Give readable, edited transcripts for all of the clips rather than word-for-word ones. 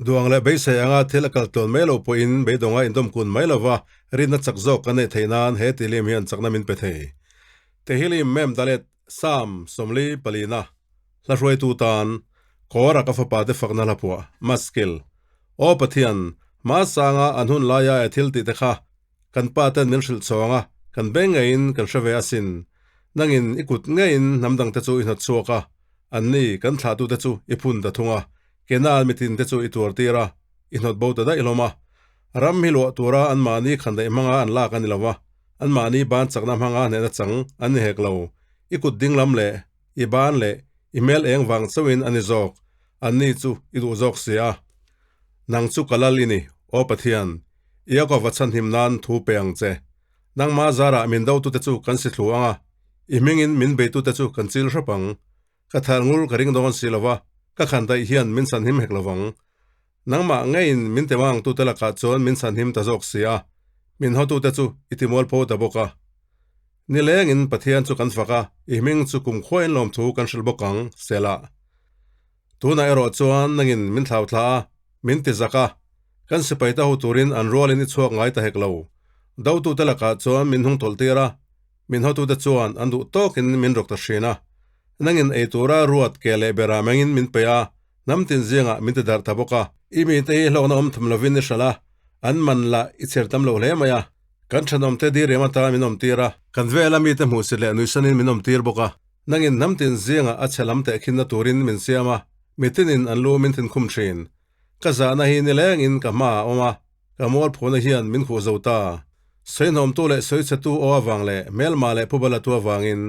Duang leh beisei anga thil a kal tlawn mai lo pawhin beidawnga indawm kun mai lova rinna chak zawk kan neih theih nan he tihlim hian chakna min pe thei. Tehillim Mem Dalet Psalm 44 Hla hruaitu tan Kawra ka fapa te fakna hla phuah Maskil Aw Pathian, hmasanga an hun laia e thil tih te kha Kan pa ten min hrilh chhawng a, kan beng ngeiin kan hre ve asin. Nangin i kut ngeiin hnam dangte chu i hnawt chhuak a, anni kan thlahtute chu i phun ta thung a, Kenan mitin te chu i tuar tir a, i hnawt bo ta daih hlawm a. Ram hi luah tura anmahni khandaih hmanga an lak a ni lo va, anmahni ban chakna hmanga hnehna chang an ni hek lo. I kut dinglam leh i ban leh i hmel eng vang chauhin a ni zawk, anni chu i duh zawk si a. Nang chu ka lal i ni, Aw Pathian, Iakova chhanhim nan thu pe ang che. Nangmah zarah min dotute chu kan si thlu ang a, i hmingin min beitute chu kan chil hrep ang. Ka thar ngur ka ring dawn si lo va, ka khan daih hian min chhanhim hek lo vang. Nangmah ngeiin min temangtute lakah chuan min chhanhim ta zawk si a, min hawtute chu i timualpho ta bawk a. Nilengin Pathian chu kan fak a, i hming chu kumkhuain lawmthu kan hrilh bawk ang, Selah. Tunah erawh chuan nangin min thlau thla a, min ti zak a, kan sipai ta ho turin an rualin i chhuak ngai ta hek lo. Dotute lakah chuan min hnung tawlh tir a, min hotute chuan an duh tawkin min rawk ta hrin a. Nangin ei tura ruat ke leh bera mengin min pe a, hnam tin zingah min ti darh ta bawk a. I mite hi hlawkna awm tham lovin i hralh a, an man lah i chher tam lo hle mai a. Kan thenawmte diriam atan min awm tir a. Kan vela mite hmuhsit leh nuihsanin min awm tir bawk a. Nangin hnam tin zingah a chhe lam tehkhinna turin min siam a, mitinin an lu min thinkhum thin. Ka zahna hi nilengin ka hmaah a awm a, ka mualphuna hian min khuh zo ta. Sawihnawmtu leh sawichhetu aw avang leh hmelma leh phubalatu avangin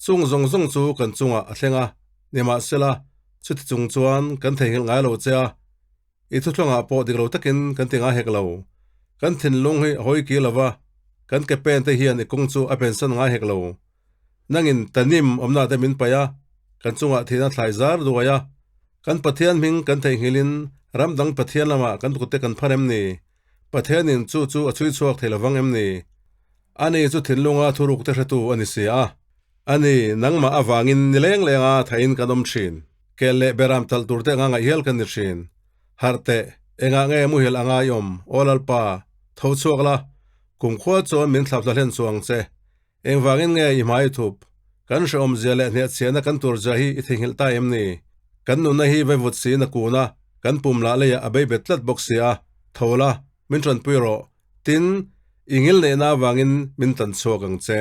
chung zawng zawng chu kan chungah a thleng a, nimahsela, chuti chung chuan kan theihnghilh ngai lo che a, I thuthlawngah pawh dik lo takin kan ti ngai hek lo. Kan thinlung hi a hawi ki lo va, kan ke pen te hian i kawng chu a pensan ngai hek lo. Nangin tanim awmna te min paih a, kan chungah thihna thlai zar duai a. Kan Pathian hming kan theihnghilhin ram dang Pathian lamah kan kut te kan phar em ni? Pathianin chu chu a chhui chhuak thei lovang em ni? Ani chu thinlunga thuruk te hretu a ni si a. Ani, nangmah avangin ni leng lenga thaiin kan awm thin. Kel leh beram talh tur te anga ngaih hial kan ni thin. Harh teh, engah nge muhil anga i awm, Aw Lalpa, tho chhuak la, kumkhua chuan min thlap hla hlen chu ang che. Engvangin nge i hmai thup? Kan hrehawmzia leh hniahchhiahna kan turzia hi i theihnghilh ta em ni? Kan nunna hi vaivut siin a kun a, kan pum lah leiah a bei bet tlat bawk si a, tho la, min tanpui rawh. Tin, i ngilneihna avangin min tan chhuak ang che.